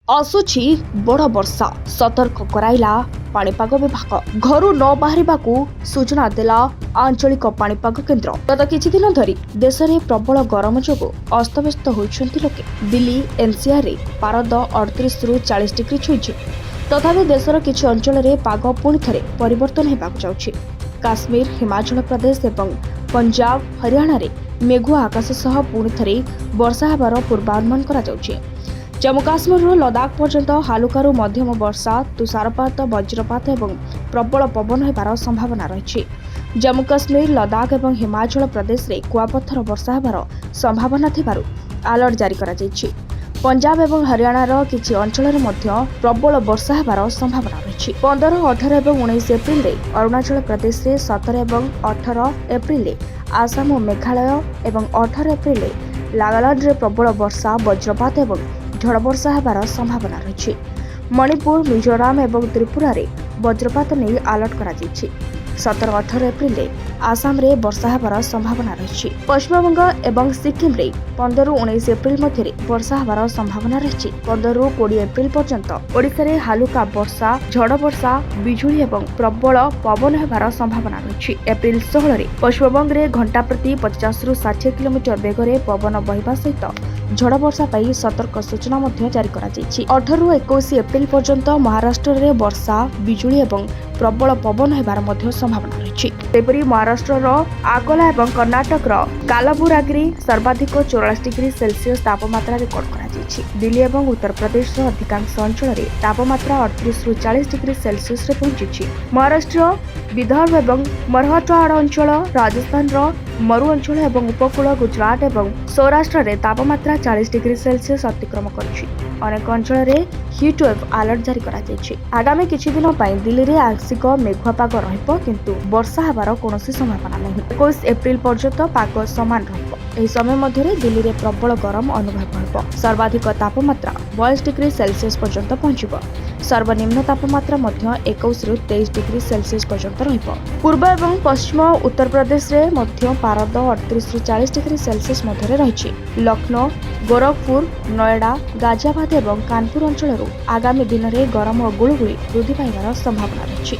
ଆସୁଛି ବଡ଼ ବର୍ଷା, ସତର୍କ କରାଇଲା ପାଣିପାଗ ବିଭାଗ। ଘରୁ ନ ବାହାରିବାକୁ ସୂଚନା ଦେଲା ଆଞ୍ଚଳିକ ପାଣିପାଗ କେନ୍ଦ୍ର। ଗତ କିଛି ଦିନ ଧରି ଦେଶରେ ପ୍ରବଳ ଗରମ ଯୋଗୁଁ ଅସ୍ତବ୍ୟସ୍ତ ହୋଇଛନ୍ତି ଲୋକେ। ଦିଲ୍ଲୀ ଏନ୍ସିଆରରେ ପାରଦ 38ରୁ 40 ଡିଗ୍ରୀ ଛୁଇଁଛି। ତଥାପି ଦେଶର କିଛି ଅଞ୍ଚଳରେ ପାଗ ପୁଣି ଥରେ ପରିବର୍ତ୍ତନ ହେବାକୁ ଯାଉଛି। କାଶ୍ମୀର, ହିମାଚଳ ପ୍ରଦେଶ ଏବଂ ପଞ୍ଜାବ, ହରିୟାଣାରେ ମେଘୁଆ ଆକାଶ ସହ ପୁଣି ଥରେ ବର୍ଷା ହେବାର ପୂର୍ବାନୁମାନ କରାଯାଉଛି। ଜମ୍ମୁ କାଶ୍ମୀରରୁ ଲଦାଖ ପର୍ଯ୍ୟନ୍ତ ହାଲୁକାରୁ ମଧ୍ୟମ ବର୍ଷା, ତୁଷାରପାତ, ବଜ୍ରପାତ ଏବଂ ପ୍ରବଳ ପବନ ହେବାର ସମ୍ଭାବନା ରହିଛି। ଜମ୍ମୁ କାଶ୍ମୀର, ଲଦାଖ ଏବଂ ହିମାଚଳ ପ୍ରଦେଶରେ କୁଆପଥର ବର୍ଷା ହେବାର ସମ୍ଭାବନା ଥିବାରୁ ଆଲର୍ଟ ଜାରି କରାଯାଇଛି। ପଞ୍ଜାବ ଏବଂ ହରିୟାଣାର କିଛି ଅଞ୍ଚଳରେ ମଧ୍ୟ ପ୍ରବଳ ବର୍ଷା ହେବାର ସମ୍ଭାବନା ରହିଛି। 15, 18 ଏବଂ 19 ଏପ୍ରିଲରେ ଅରୁଣାଚଳ ପ୍ରଦେଶରେ, 17 ଏବଂ 18 ଏପ୍ରିଲରେ ଆସାମ ଓ ମେଘାଳୟ ଏବଂ 18 ଏପ୍ରିଲରେ ନାଗାଲାଣ୍ଡରେ ପ୍ରବଳ ବର୍ଷା, ବଜ୍ରପାତ ଏବଂ ଝଡ଼ ବର୍ଷା ହେବାର ସମ୍ଭାବନା ରହିଛି। ମଣିପୁର, ମିଜୋରାମ ଏବଂ ତ୍ରିପୁରାରେ ବଜ୍ରପାତ ନେଇ ଆଲର୍ଟ କରାଯାଇଛି। 17, 18 ଏପ୍ରିଲରେ ଆସାମରେ ବର୍ଷା ହେବାର ସମ୍ଭାବନା ରହିଛି। ପଶ୍ଚିମବଙ୍ଗ ଏବଂ ସିକ୍କିମରେ 15ରୁ 19 ଏପ୍ରିଲ ମଧ୍ୟରେ ବର୍ଷା ହେବାର ସମ୍ଭାବନା ରହିଛି। 15ରୁ 20 ଏପ୍ରିଲ ପର୍ଯ୍ୟନ୍ତ ଓଡ଼ିଶାରେ ହାଲୁକା ବର୍ଷା, ଝଡ଼ ବର୍ଷା, ବିଜୁଳି ଏବଂ ପ୍ରବଳ ପବନ ହେବାର ସମ୍ଭାବନା ରହିଛି। ଏପ୍ରିଲ 16ରେ ପଶ୍ଚିମବଙ୍ଗରେ ଘଣ୍ଟା ପ୍ରତି 50ରୁ 60 କିଲୋମିଟର ବେଗରେ ପବନ ବହିବା ସହିତ ଝଡ଼ ବର୍ଷା ପାଇଁ ସତର୍କ ସୂଚନା ମଧ୍ୟ ଜାରି କରାଯାଇଛି। 18ରୁ 21 ଏପ୍ରିଲ ପର୍ଯ୍ୟନ୍ତ ମହାରାଷ୍ଟ୍ରରେ ବର୍ଷା, ବିଜୁଳି ଏବଂ ପ୍ରବଳ ପବନ ହେବାର ମଧ୍ୟ ସମ୍ଭାବନା ରହିଛି। ସେହିପରି ମହାରାଷ୍ଟ୍ରର ଆକୋଲା ଏବଂ କର୍ଣ୍ଣାଟକର କାଲାବୁରାଗିରି ସର୍ବାଧିକ 44 ଡିଗ୍ରୀ ସେଲସିୟସ ତାପମାତ୍ରା ରେକର୍ଡ କରାଯାଇଛି। ଦିଲ୍ଲୀ ଏବଂ ଉତ୍ତରପ୍ରଦେଶର ଅଧିକାଂଶ ଅଞ୍ଚଳରେ ତାପମାତ୍ରା 38ରୁ 40 ଡିଗ୍ରୀ ସେଲସିୟସରେ ପହଞ୍ଚିଛି। ମହାରାଷ୍ଟ୍ର, ବିଦର୍ଭ ଏବଂ ମରହଟ୍ୱାଡା ଅଞ୍ଚଳ, ରାଜସ୍ଥାନର ମରୁ ଅଞ୍ଚଳ ଏବଂ ଉପକୂଳ ଗୁଜରାଟ ଏବଂ ସୌରାଷ୍ଟ୍ରରେ ତାପମାତ୍ରା 40 ଡିଗ୍ରୀ ସେଲସିୟସ ଅତିକ୍ରମ କରୁଛି। ଅନେକ ଅଞ୍ଚଳରେ ହିଟ୍ ୱେଭ୍ ଆଲର୍ଟ ଜାରି କରାଯାଇଛି। ଆଗାମୀ କିଛି ଦିନ ପାଇଁ ଦିଲ୍ଲୀରେ ଆଂଶିକ ମେଘୁଆ ପାଗ ରହିବ, କିନ୍ତୁ ବର୍ଷା ହେବାର କୌଣସି ସମ୍ଭାବନା ନାହିଁ। 21 ଏପ୍ରିଲ ପର୍ଯ୍ୟନ୍ତ ପାଗ ସମାନ ରହିବ। ଏହି ସମୟ ମଧ୍ୟରେ ଦିଲ୍ଲୀରେ ପ୍ରବଳ ଗରମ ଅନୁଭବ ହେବ। ସର୍ବାଧିକ ତାପମାତ୍ରା 42 ଡିଗ୍ରୀ ସେଲସିୟସ ପର୍ଯ୍ୟନ୍ତ ପହଞ୍ଚିବ। ସର୍ବନିମ୍ନ ତାପମାତ୍ରା ମଧ୍ୟ 21ରୁ 23 ଡିଗ୍ରୀ ସେଲସିୟସ ପର୍ଯ୍ୟନ୍ତ ରହିବ। ପୂର୍ବ ଏବଂ ପଶ୍ଚିମ ଉତ୍ତରପ୍ରଦେଶରେ ମଧ୍ୟ ପାରଦ 38ରୁ 40 ଡିଗ୍ରୀ ସେଲସିୟସ ମଧ୍ୟରେ ରହିଛି। ଲକ୍ଷ୍ନୌ, ଗୋରଖପୁର, ନୋଏଡା, ଗାଜିଆବାଦ ଏବଂ କାନପୁର ଅଞ୍ଚଳରୁ ଆଗାମୀ ଦିନରେ ଗରମ ଓ ଗୁଳୁଗୁଳି ବୃଦ୍ଧି ପାଇବାର ସମ୍ଭାବନା ରହିଛି।